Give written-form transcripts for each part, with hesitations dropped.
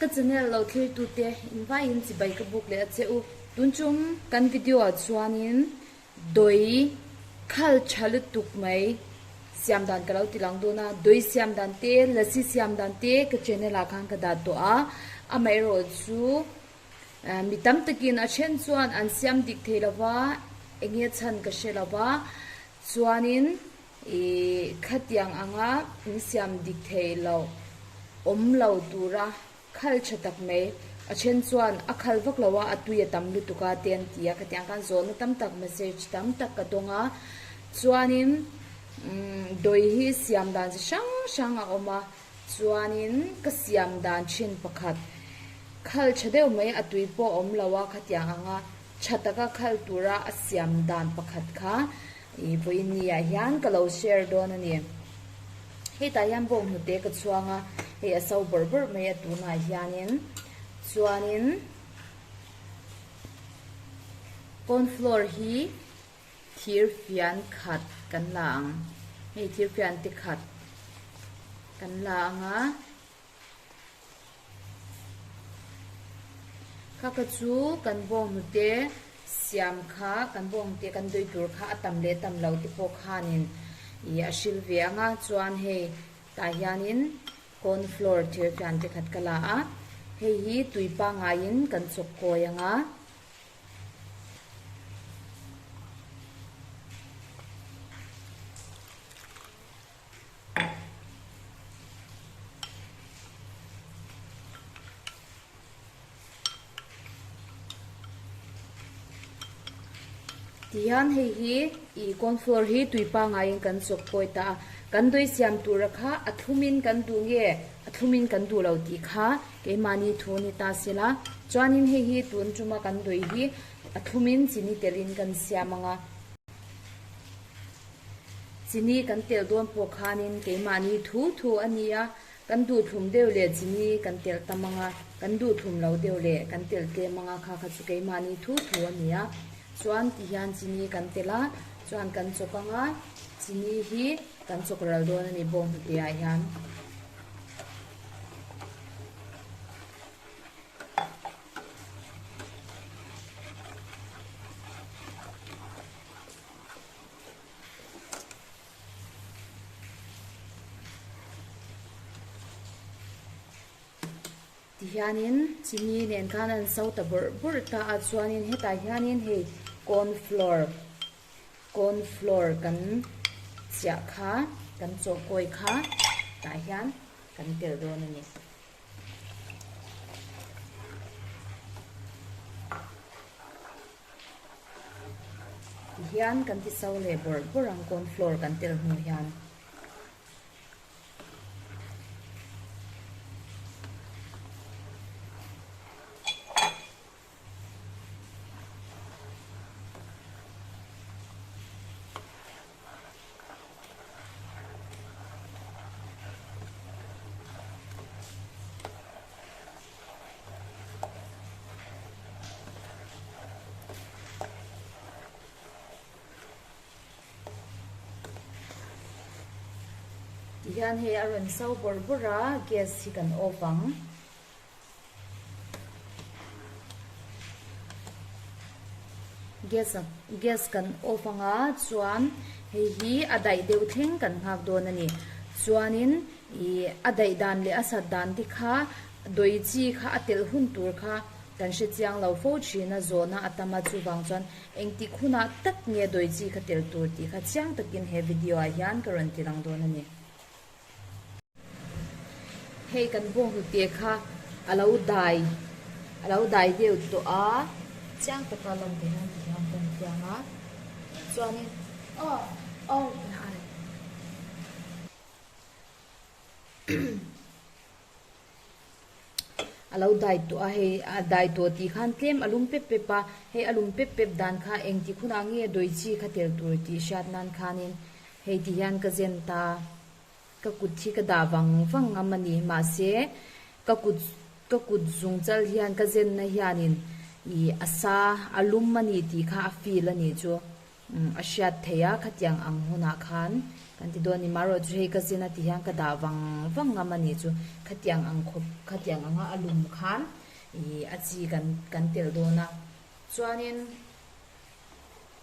Ka channel lo thlir tute in vaiin chibai ka buk leh a che u. Tun chung kan video ah chuanin Dawih khal tha lutuk mai siam dan ka lo ti lang dawn a, dawih siam dan te, lasi siam dan te ka channel ah khan ka dah tawh a, amaherawh chu mi tam takin a then chuan an siam dik thei lo va, eng nge chhan ka hre lo va, chuanin ih khatiang anga in siam dik thei lo awm lo tura. Khal tha tak mai. A then chuan a khal vak lo a, a tui a tam lutuk a te an ti a, khatiang khan zawhna tam tak message tam tak ka dawng a. Chuanin umm dawi hi siam dan chi hrang hrang a awm a, chuanin ka siam dan thin pakhat khal tha deuh mai a tui pawh a awm lo a, khatiang anga tha taka khal tura a siam dan pakhat kha ih vawiin ni ah hian ka lo share dawn a ni. Hetah hian bawng hnute ka chhuang a, hei a so bawrh bawrh mai a tunah hianin chuanin corn flour hi thir fian khat kan la ang, hei thir fian te khat kan la ang a. Kha ka chu kan bawng hnute siam kha kan bawng hnute kan dui tur kha a tam leh tam lo te pawh khanin ih a hrilh ve ang a chuan hei tah hianin corn flour thir fian te khat ka la a hei hi tui pangaiin kan chawk kawi ang a. Tihian hei hi ih corn flour hi tui pangaiin kan chawp kawi ta a, kan dawi siam tura kha a thlumin kan duh nge a thlumin kan duh lo tih kha keimahni thu a ni ta sela chuanin hei hi tun tuma kan dawi hi a thlumin chini telin kan siam ang a. Chini kan telh dawn pawh khanin keimahni thu thu a ni a, kan duhthlum deuh leh chini kan telh tam ang a, kan duhthlum lo deuh leh kan telh tlem ang a, kha kha chu keimahni thu thu a ni a. Chuan tihian chini kan telh a, chuan kan chawk ang a, chini hi kan chawk ral dawn a ni bawng hnute ah hian. Tihianin chini nen khan an so ta bawrh bawrh ta a chuanin hetah hianin hei corn flour corn flour kan chiah kha kan chawhkawi kha tah hian kan telh dawn a ni. Tihian kan ti so leh bawrh bawrh ang corn flour kan tel hnu hian. Tihian hei a rawn so bawrh bawrh a, gas hi kan off ang. Gas gas kan off ang a, chuan hei hi a daih deuh thleng kan nghak dawn a ni. Chuanin ih a daih dan leh a sat dan te kha Dawi chi kha a telh hun tur kha kan hre chiang lo fo thin a, zawhna a tam a, chuvang chuan engtik hunah tak nge dawi chi kha telh tur tih kha chiang takin he video ah hian ka rawn ti lang dawn a ni. Hei kan bawng hnute kha a lo dai a lo dai deuh tawh a, chiang taka lan te hian ti hian kan tiang a, chuanin aw aw. A lo dai tawh a hei a dai tawh tih khan tlem a lum pep pep a hei a lum pep pep dan kha engtik hunah nge dawi chi kha tel tur tih hriat nan khanin hei ti hian ka zen ta ka kut hi ka dah vang vang ngam a ni mahse ka kut ka kut zung chal hian ka zen na hianin ih a sa a lum a ni tih kha a feel a nih chu a hriat theih a khatiang ang hunah khan. Kan ti dawn a ni. Marawh chu hei ka zin a ti hian ka dah vang vang ngam a nih chu. Khatiang ang khawp khatiang anga a lum khan ih a chi kan kan telh dawn a. Chuanin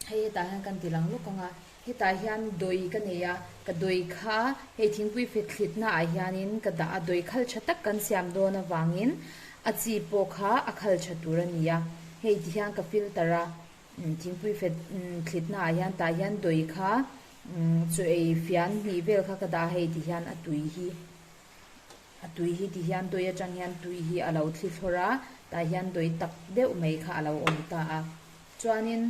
hei hetah hian kan ti lang lawk ang a, hetah hian dawi ka nei a, ka dawi kha hei thingpui fet thlitna ah hianin ka dah a, dawi khal tha tak kan siam dawn avangin a chi pawh kha a khal tha tur a ni a, hei ti hian ka filter a, thingpui fet thlitna ah hian tah hian dawi kha chaw ei fian hnih vel kha ka dah a, hei ti hian a tui hi. A tui hi ti hian dawi atang hian tui hi a lo thli thlawr a, tah hian dawi tak deuh mai kha a lo awm ta a. Chuanin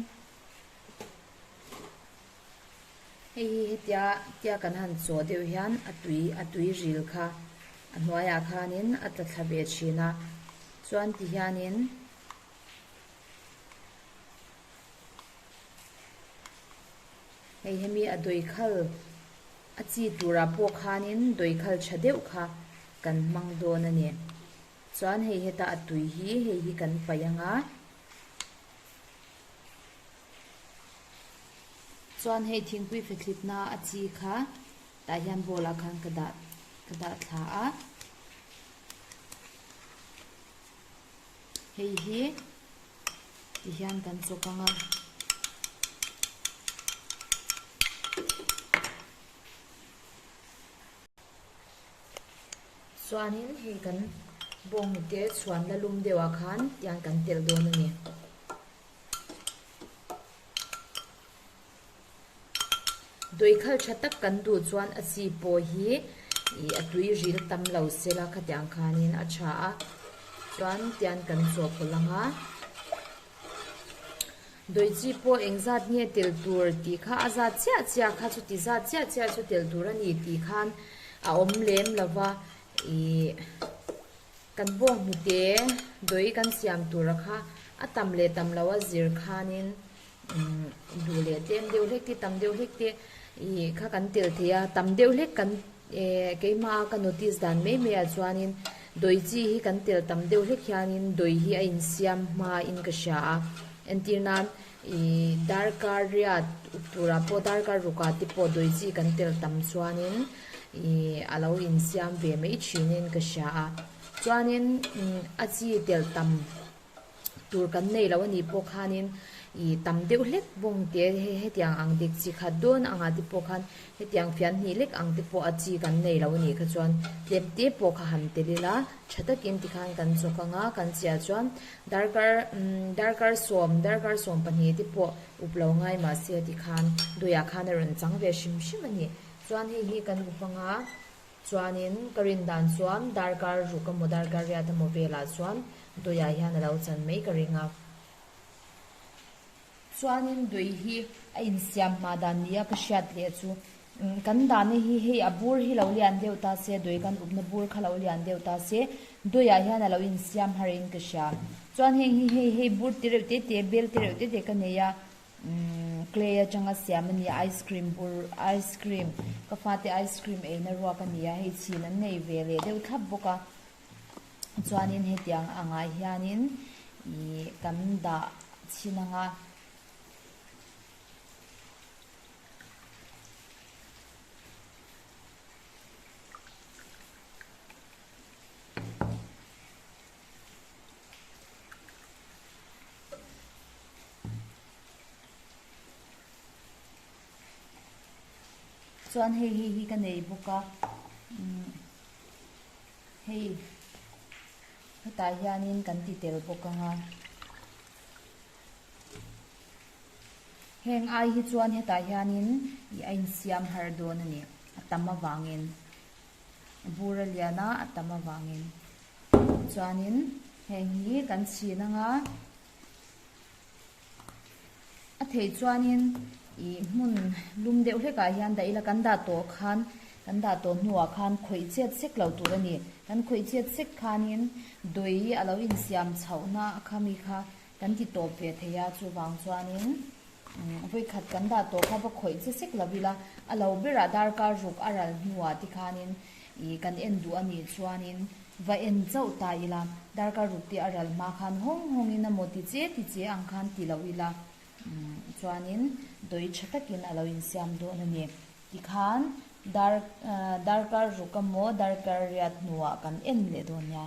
hei hi hetia tia kan han chaw deuh hian a tui a tui ril kha a hnuaiah khanin a tla thla ve thin a. Chuan ti hianin hei hemi a dawi khal A chi turah pawh khanin dawikhal tha deuh kha kan hmang dawn a ni. Chuan hei heta a tui hi hei hi kan paih ang a. Chuan hei thingpui fethlitna a chi kha tah hian bowl ah khan ka dah ka dah thla a. Hei hi Tihian kan chawk ang a. Chuanin hei kan bawnghnute chhuan la lum deuh ah khan tiang kan telh dawn a ni. Dawikhal tha tak kan duh chuan a chi pawh hi ih a tui ril tam lo sela khatiang khanin a tha a, chuan tian kan chawhpawlh ang a. Dawi chi pawh engzat nge tel tur tih kha a zat chiah chiah kha chuti zat chiah chiah chu tel tur a ni tih khan a awm lem lo va ih kan bawnghnute dawi kan siam tura kha a tam leh tam lo a zir khanin. Duh leh tlem deuh hlek te tam deuh hlek te ih kha kan tel thei a tam deuh hlek kan eh keimah a ka notice dan mai mai ah chuanin dawi chi hi kan tel tam deuh hlek hianin dawi hi a insiam hma in ka hria a entir nan ih darkar riat up turah pawh darkar rukah te pawh dawi chi kan tel tam chuanin ih a lo insiam ve mai thinin ka hria a chuanin a chi tel tam. Tur kan nei lo a nih pawh khanin ih tam deuh hlek bawng te hei hetiang ang dik chi khat dawn angah te pawh khan hetiang fian hnih lek ang te pawh a chi kan nei lo a nih kha chuan tlem te pawh kha han tel ila tha takin tikhan kan chawk ang a kan chiah chuan darkar umm darkar sawm darkar 12 te pawh up lo ngai mahse tikhan duiah khan a rawn chang ve hrim hrim a ni chuan hei hi kan up ang a. Chuanin ka rin dan chuan darkar ruk emaw darkar riat emaw velah chuan Duiah hian a lo chan mai ka ring a. Chuanin Dui hi a insiam hma dan nia ka hriat leh chu kan dahna hi hei a bur hi lo lian deuh ta se, Dui kan upna bur kha lo lian deuh ta se, Duiah hian a lo insiam har in ka hria. Chuan heng hi hei hei bur ti reuh te te, bel ti reuh te te ka nei a. Clay atanga siam a ni a ice cream bur ice cream ka fate ice cream eina ruak a ni a hei chhin an nei ve leh deuh thlap bawk a chuanin hetiang angah hianin ih kan dah chhin ang a. Chuan hei hei hi ka nei bawk a umm hei hetah hianin kan ti tel bawk ang a heng ai hi chuan hetah hianin ih a insiam har dawn a ni a tam avangin bur a lian a a tam avangin chuanin heng hi kan chhin ang a. A theih chuanin ih hmun lum deuh hlekah hian dah ila kan dah tawh khan kan dah tawh hnuah khan khawih chet sek lo tur a ni. Kan khawih chet sek khanin dawi a lo insiam chhohna kha mi kha kan ti tawp ve thei a, chuvang chuanin vawikhat kan dah tawh kha va khawih che sek lo ila a lo berah darkar ruk a ral hnuah tikhanin ih kan en duh a nih chuanin Va en chauh ta ila, darkar ruk te a ral hma khan hawng hawng in emaw ti che ti che ang khan ti lo ila, chuanin dawi tha takin a lo insiam dawn a ni. Tikhan dar darkar ruk emaw darkar riat hnuah kan en leh dawn nia.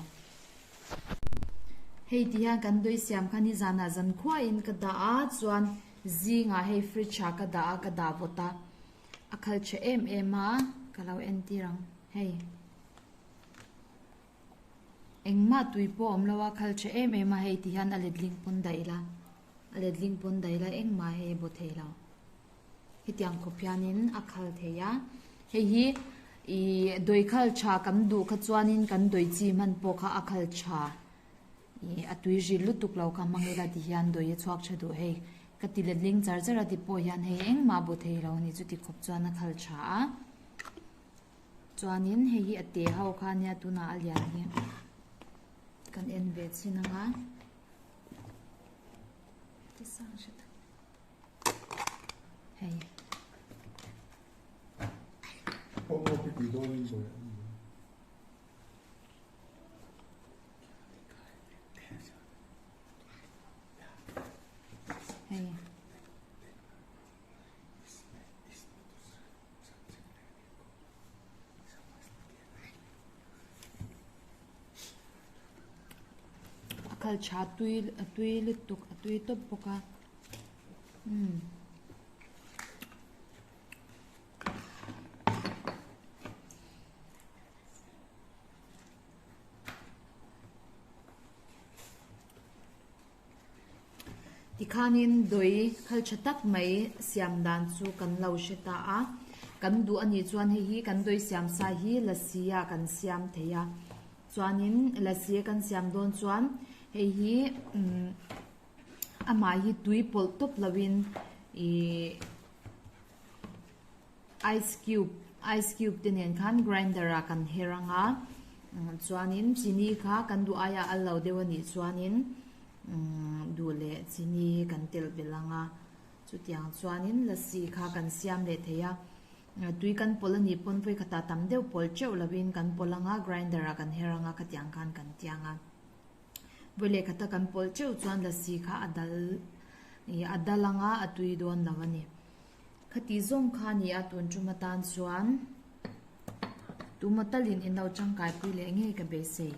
Hei ti hian kan dawi siam kha nizanah zankhuain ka dah a chuan zingah hei fridge ah ka dah a ka dah vawt a a khal tha em em a ka lo entir ang hei. Engmah tui pawh a awm lo a khal tha em em a hei ti hian a letling pawn daih ila a letling pawn daih ila engmah hei a baw thei lo hetiang khawp hianin a khal thei a hei hi ihh dawi khal tha kan duh kha chuanin kan dawi chi hman pawh kha a khal tha ih a tui ril lutuk lo kha hmang ila ti hian dawi a chhuak tha duh hei ka ti letling char char a ti pawh hian hei engmah a baw thei lo a ni chuti khawp chuan a khal tha a. Chuanin hei hi a te ho kha ania tunah a lian hi kan en ve chhin ang a hei. Hei. A khal tha tui a tui lutuk a tui tawp bawk a umm. Tikhanin dawi khal tha tak mai siam dan chu kan lo hre ta a, kan duh a nih chuan hei hi kan dawi siam sa hi lasi ah kan siam thei a, chuanin lasi a kan siam dawn chuan hei hi umm amah hi tui pawlh tawp lovin ihh ice cube ice cube te nen khan grinder ah kan her ang a chuanin chini kha kan duh aia a lo deuh a nih chuanin umm duh leh chini hi kan telh belh ang a chutiang chuanin lassi kha kan siam leh thei a tui kan pawlh a nih pawn vawi khatah tam deuh pawlh teuh lovin kan pawlh ang a grinder ah kan her ang a khatiang khan kan tiang a. Vawi leh khata kan pawlh teuh chuan lassi kha a dal ih a dal anga a tui dawn lo a ni. Khati zawng kha a ni a tun tum atan chuan tuma talin in lo tangkai pui leh ngei ka beisei.